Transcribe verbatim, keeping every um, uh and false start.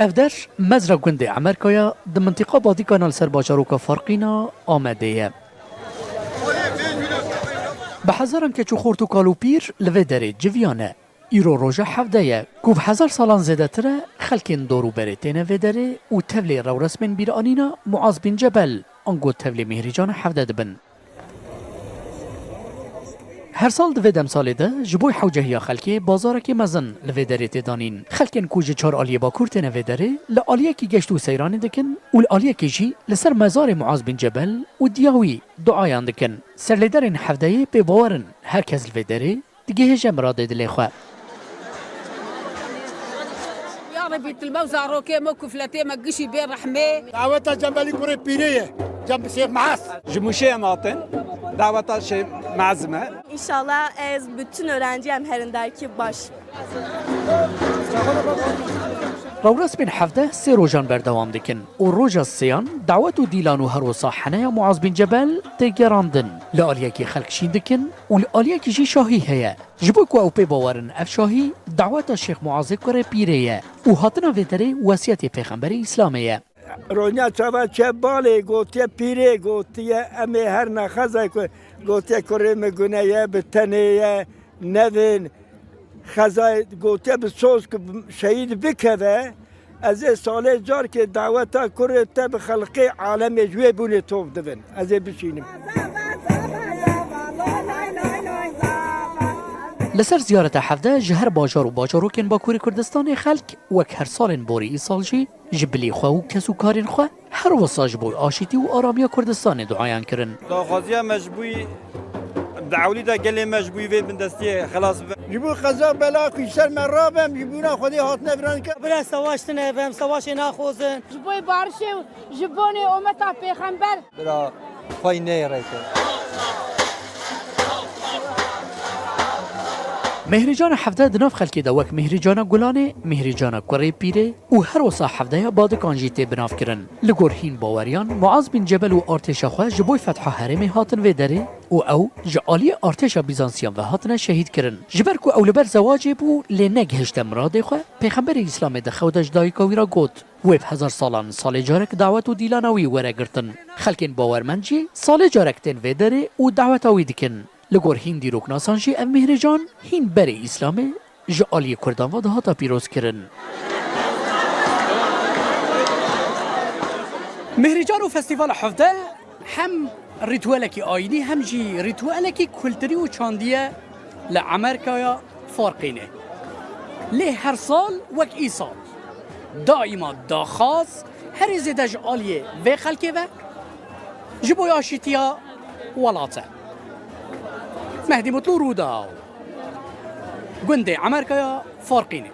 Ev der mezra gundê Emerkaya di mintiqa Badîkana li ser bajaroka Farqîna Amedê ye. Bi hezaran keç û xort û kal û pîr li vê derê civiyane. Îro roja hevde ye ku bi hezar salan zêdetir e xelkên dor û berê têne vê derê û tevlê rewresmên bîranîna Muaz bin Cebel ango tevlê Mîhrîcana hevde dibin. Her sal di vê demsalê de ji bo hewcehiya xelkê bazarekî mezin li vê derê tê danîn. Xelkên ku ji çar aliyê bakur têne vê derê, li aliyekî geşt û seyranê dikin û li aliyekî jî li ser mezarê Muaz bin Cebel û diya wî duayan dikin. Serlêderên hevdeyê pê bawer in her kes li vê derê digihêje miradê dilê xwe. Ya Rebî, tu li me û zarokê me û kufletê me gişî bê rehmê. Daweta Cembelî kurê pîrê ye. Cem Şêx Meaz. Ji Mûşê em hatin. Daweta Şêx Meaz me. İnşallah ez bütün öğrenciyim herindaki baş. Rewresmên hevdeh sê rojan berdewam dikin û roja sêyan dawet û dîlan û herwisa heneya Muaz bin Cebel tê gerandin. Li aliyekî xelk şîn dikin û li aliyekî jî şahî heye. Ji bo ku ew pê bawer in ev şahî daweta Şêx Muazê kurê pîrê ye û hatina vê derê wesiyetê Pêxemberê Îslamê ye. Ronya çava çe balê gotiye pîrê gotiye em ê her nexezay ku gotiye kurê min gune ye bi tenê ye nevin xezay gotiye bi soz ku şehîd bikeve. Ez ê salê carkê daweta kurê te bi xelqê alemê ji wê bûnê tov dibin. Ez ê bişînim. Li ser ziyareta hevde ji her bajar û bajarokên Bakurê Kurdistanê xelk wek her salên borî îsal jî ji bilî xwe û kes û karên xwe her wisa ji bo aşîtî û aramiya Kurdistanê duayan kirin. Daxwaziya me ji bo dawlî de gelê me ji bo vê bindestiyê xelas bibe. Ji bo qeza bela ku ji ser me rabem, ji bona Xwedê hatine viran ke. Bila savaş tine, em savaşê naxwazin. Ji bo barişê û ji bonê ometa pêxember. Bira xwe neyê reyke. Mêhrîcana hevde di nav xelkê de wek Mêhrîcana Gulanê, Mêhrîcana Kurê Pîrê û her wisa hevdeya Badikan jî tê binavkirin. Li gor hîn baweriyan, Muaz bin Cebel û artêşa xwe ji bo fetha herêmê hatin vê derê û ew ji aliyê artêşa Bîzansiyan ve hatine şehîd kirin. Ji ber ku ew li ber zewacê bû, lê negihişte miradê xwe, Pêxemberê Îslamê di xew de ji dayika wî re got, Wê bi hezar salan salê carek dawet û dîlana wî were girtin. Xelkên bawermend jî salê carek tên vê derê û daweta wî dikin. Li gor hîn dîroknasan jî ev Mêhrîcan hîn berê Îslamê ji aliyê Kurdan ve dihata pîrozkirin. Mêhrîcan û Festîvala Hevde hem rîtuelekî ayînî hem jî rîtuelekî kulturî û çandî ye li Emerkaya Farqînê. Lê her sal wek îsal daîma daxwaz herî zêde ji aliyê vê xelkê ve ji bo aşîtiya welat e. Mehdî Mutlu, Rûdaw, gundê Emerkaya Farqînê.